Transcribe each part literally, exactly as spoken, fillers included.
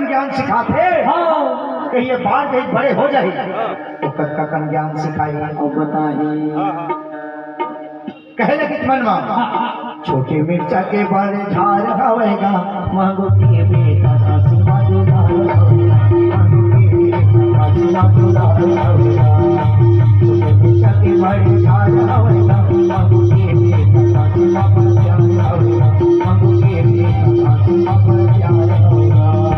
ज्ञान सिखाथे। हाँ। कहिए बाढ़ गई बड़े हो जाही। तो कतका कन ज्ञान सिखाही। अउ बताही। कहे लगिस मन मा। हाँ, हाँ। छोटे मिर्चा के बड़े झार हवय गा, मांगू के बेटा सासू माँ दुलार हवय गा, मांगू के बेटा सासू माँ दुलार हवय गा। छोटे मिर्चा के बड़े झार हवय गा, मांगू के बेटा सासू माँ बड़ प्यार हवय गा, मांगू के बेटा सासू माँ बड़ प्यार हवय गा।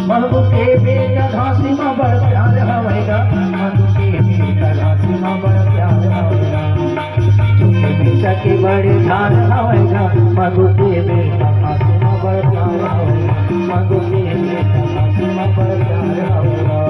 मधु के बेटा घासी म बड़ प्यार हवय गा, मधु के बेटा घासी म बड़ प्यार हवय गा। छोटे बेटा के बड़े झार हवय गा, मधु के बेटा घासी म बड़ प्यार हवय गा, मधु के बेटा घासी म बड़ प्यार हवय गा।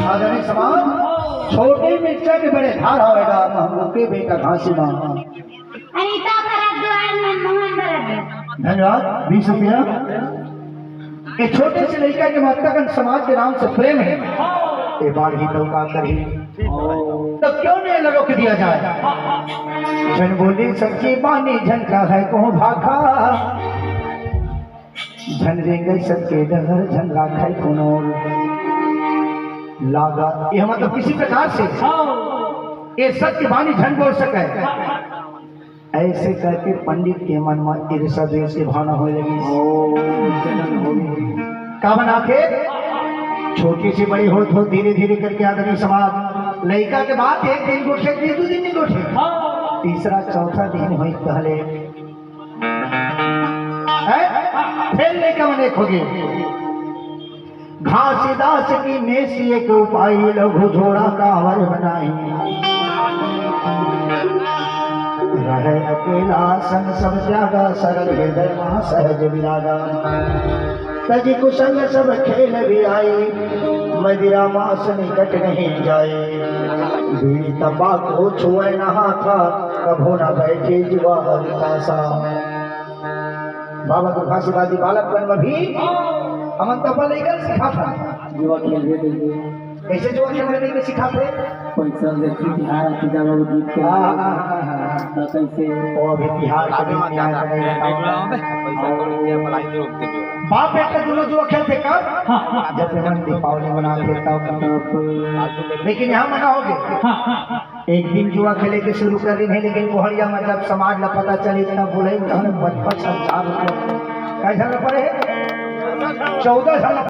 आदरणीय समाज, छोटे मिर्चा के बड़े धार हवय गा, महंगू के बेटा घासी माँ। अनिता भरत दुआर मनमोहन भरत। धन्यवाद, बीस रुपया। ये छोटे से लड़का के महत्ता कन समाज के नाम से प्रेम है। ये बाढ़ ही तो का करी। तो क्यों नहीं लड़ो के दिया जाए? झन बोली सच्ची बानी, झन का है को भाखा। झन रेंगे सच्चे डहर, झन राखै कोनो लागा। ये मतलब किसी प्रकार से ये सत्य बानी झन बोल सके। ऐसे करके पंडित के मन में ईर्ष्या द्वेष की भावना होने लगी। ओ, जलन हो गई। का बनाथे? छोटी से बड़ी होत होत धीरे धीरे करके आदमी समाज लइका के बात एक दिन गोठे, दू दिन नहीं गोठे। हाँ। तीसरा चौथा दिन होई पहले। हैं? फिर लइका मन एक हो गए। घासीदास की नेसी एक उपाय, लघु झोड़ा कावर बनाई। रहे अकेला संग सब त्यागा, सरल हृदय महा सहज विरागा। तजि कुसंग सब खेल भी आई, मदिरा मास निकट नहीं जाए। बीड़ी तंबाकू छुए न हाथा, कभो न बैठे जुआ और तासा। बाबा तो घासीदास जी बालकपन में भी हमन तब लइका सिखात हन। जुआ खेलबे कहिके। कैसे जुआ खेलबे कहिके सिखात हे? पैसा देखी तिहार आके जब वो जीत के हाँ, हाँ, हाँ, हाँ। तो कैसे? वो अभी तिहार के दिन में आया था, नहीं बताऊंगा। पैसा कौड़ी के मलाई तो रोक दे। बाप बेटा दोनों जुआ खेलते कब? हाँ, हाँ। जब हमन दीपावली मनाते तब। तब। लेकिन यहाँ मना हो गया। हाँ, हाँ, हाँ। एक दिन जुआ खेले के शुरू कर रही है, लेकिन कोहड़िया में जब समाज ला पता चली तब बोले, "तहने पचपन हजार रुपया।" कैसा ना पड़े? चौदह साल